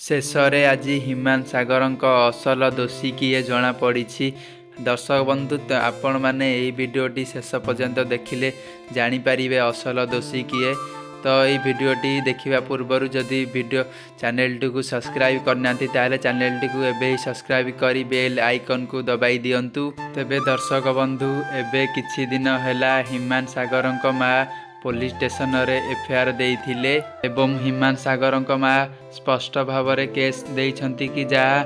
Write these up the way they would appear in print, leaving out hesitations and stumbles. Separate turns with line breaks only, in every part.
ଶେଷରେ ଆଜି ହ୍ୟୁମାନ ସାଗରଙ୍କ ଅସଲ ଦୋଷୀ କିଏ ଜଣାପଡ଼ିଛି। ଦର୍ଶକ ବନ୍ଧୁ, ଆପଣମାନେ ଏହି ଭିଡ଼ିଓଟି ଶେଷ ପର୍ଯ୍ୟନ୍ତ ଦେଖିଲେ ଜାଣିପାରିବେ ଅସଲ ଦୋଷୀ କିଏ। ତ ଏହି ଭିଡ଼ିଓଟି ଦେଖିବା ପୂର୍ବରୁ ଯଦି ଭିଡ଼ିଓ ଚ୍ୟାନେଲଟିକୁ ସବସ୍କ୍ରାଇବ୍ କରିନାହାନ୍ତି, ତାହେଲେ ଚ୍ୟାନେଲଟିକୁ ଏବେ ହିଁ ସବସ୍କ୍ରାଇବ୍ କରି ବେଲ୍ ଆଇକନ୍କୁ ଦବାଇ ଦିଅନ୍ତୁ। ତେବେ ଦର୍ଶକ ବନ୍ଧୁ, ଏବେ କିଛି ଦିନ ହେଲା ହ୍ୟୁମାନ ସାଗରଙ୍କ ମା ପୋଲିସ ଷ୍ଟେସନରେ ଏଫଆଇଆର ଦେଇଥିଲେ ଏବଂ ହ୍ୟୁମାନ ସାଗରଙ୍କ ମା ସ୍ପଷ୍ଟ ଭାବରେ କେସ୍ ଦେଇଛନ୍ତି କି ଯାହା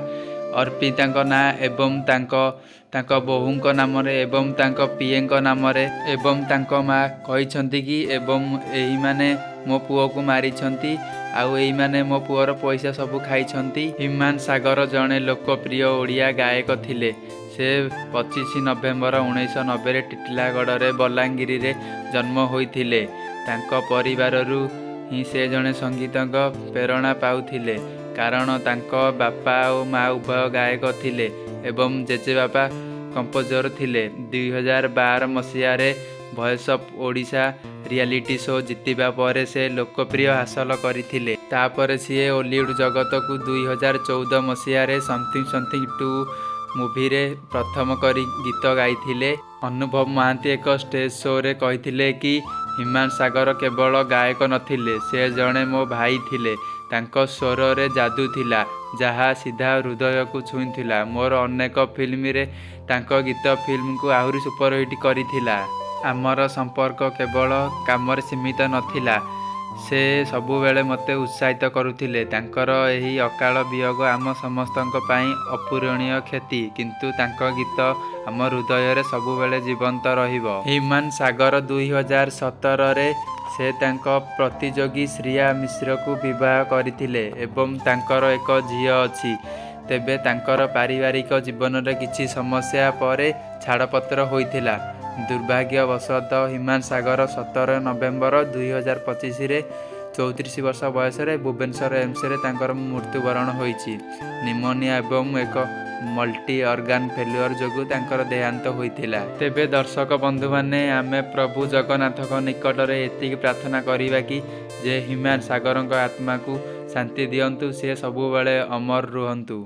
ଅର୍ପିତାଙ୍କ ନାଁ ଏବଂ ତାଙ୍କ ବୋହୂଙ୍କ ନାମରେ ଏବଂ ତାଙ୍କ ପିଏଙ୍କ ନାମରେ ଏବଂ ତାଙ୍କ ମା କହିଛନ୍ତି କି ଏବଂ ଏହିମାନେ ମୋ ପୁଅକୁ ମାରିଛନ୍ତି ଆଉ ଏଇମାନେ ମୋ ପୁଅର ପଇସା ସବୁ ଖାଇଛନ୍ତି। ହ୍ୟୁମାନ ସାଗର ଜଣେ ଲୋକପ୍ରିୟ ଓଡ଼ିଆ ଗାୟକ ଥିଲେ। ସେ 25 ନଭେମ୍ବର 1990ରେ ଟିଟିଲାଗଡ଼ରେ ବଲାଙ୍ଗୀରରେ ଜନ୍ମ ହୋଇଥିଲେ। ତାଙ୍କ ପରିବାରରୁ ହିଁ ସେ ଜଣେ ସଙ୍ଗୀତଙ୍କ ପ୍ରେରଣା ପାଉଥିଲେ, କାରଣ ତାଙ୍କ ବାପା ଓ ମା ଉଭୟ ଗାୟକ ଥିଲେ ଏବଂ ଜେଜେବାପା କମ୍ପୋଜର ଥିଲେ। 2012 ମସିହାରେ voice of Odisha reality show ଜିତିବା ପରେ ସେ ଲୋକପ୍ରିୟ ହାସଲ କରିଥିଲେ। ତାପରେ ସିଏ ଓଲିଉଡ଼ ଜଗତକୁ 2014 ମସିହାରେ ସମଥିଙ୍ଗ ସମଥିଙ୍ଗ ଟୁ ମୁଭିରେ ପ୍ରଥମ କରି ଗୀତ ଗାଇଥିଲେ। ଅନୁଭବ ମହାନ୍ତି ଏକ ଷ୍ଟେଜ୍ ଶୋରେ କହିଥିଲେ କି ହ୍ୟୁମାନ ସାଗର କେବଳ ଗାୟକ ନଥିଲେ, ସେ ଜଣେ ମୋ ଭାଇ ଥିଲେ। ତାଙ୍କ ସ୍ୱରରେ ଯାଦୁ ଥିଲା, ଯାହା ସିଧା ହୃଦୟକୁ ଛୁଇଁଥିଲା। ମୋର ଅନେକ ଫିଲ୍ମରେ ତାଙ୍କ ଗୀତ ଫିଲ୍ମକୁ ଆହୁରି ସୁପରହିଟ୍ କରିଥିଲା। ଆମର ସମ୍ପର୍କ କେବଳ କାମରେ ସୀମିତ ନଥିଲା। ସେ ସବୁବେଳେ ମୋତେ ଉତ୍ସାହିତ କରୁଥିଲେ। ତାଙ୍କର ଏହି ଅକାଳ ବିୟୋଗ ଆମ ସମସ୍ତଙ୍କ ପାଇଁ ଅପୂରଣୀୟ କ୍ଷତି, କିନ୍ତୁ ତାଙ୍କ ଗୀତ ଆମ ହୃଦୟରେ ସବୁବେଳେ ଜୀବନ୍ତ ରହିବ। ହ୍ୟୁମାନ ସାଗର 2017ରେ ସେ ତାଙ୍କ ପ୍ରତିଯୋଗୀ ଶ୍ରୀୟା ମିଶ୍ରଙ୍କୁ ବିବାହ କରିଥିଲେ ଏବଂ ତାଙ୍କର ଏକ ଝିଅ ଅଛି। ତେବେ ତାଙ୍କର ପାରିବାରିକ ଜୀବନରେ କିଛି ସମସ୍ୟା ପରେ ଛାଡ଼ପତ୍ର ହୋଇଥିଲା। ଦୁର୍ଭାଗ୍ୟବଶତଃ ହ୍ୟୁମାନ ସାଗର 17 ନଭେମ୍ବର 2025ରେ 34 ବର୍ଷ ବୟସରେ ଭୁବନେଶ୍ୱର ଏମ୍ସରେ ତାଙ୍କର ମୃତ୍ୟୁବରଣ ହୋଇଛି। ନିମୋନିଆ ଏବଂ ଏକ ମଲ୍ଟି ଅର୍ଗାନ ଫେଲୁଅର ଯୋଗୁଁ ତାଙ୍କର ଦେହାନ୍ତ ହୋଇଥିଲା। ତେବେ ଦର୍ଶକ ବନ୍ଧୁମାନେ, ଆମେ ପ୍ରଭୁ ଜଗନ୍ନାଥଙ୍କ ନିକଟରେ ଏତିକି ପ୍ରାର୍ଥନା କରିବା କି ଯେ ହ୍ୟୁମାନ ସାଗରଙ୍କ ଆତ୍ମାକୁ ଶାନ୍ତି ଦିଅନ୍ତୁ, ସେ ସବୁବେଳେ ଅମର ରୁହନ୍ତୁ।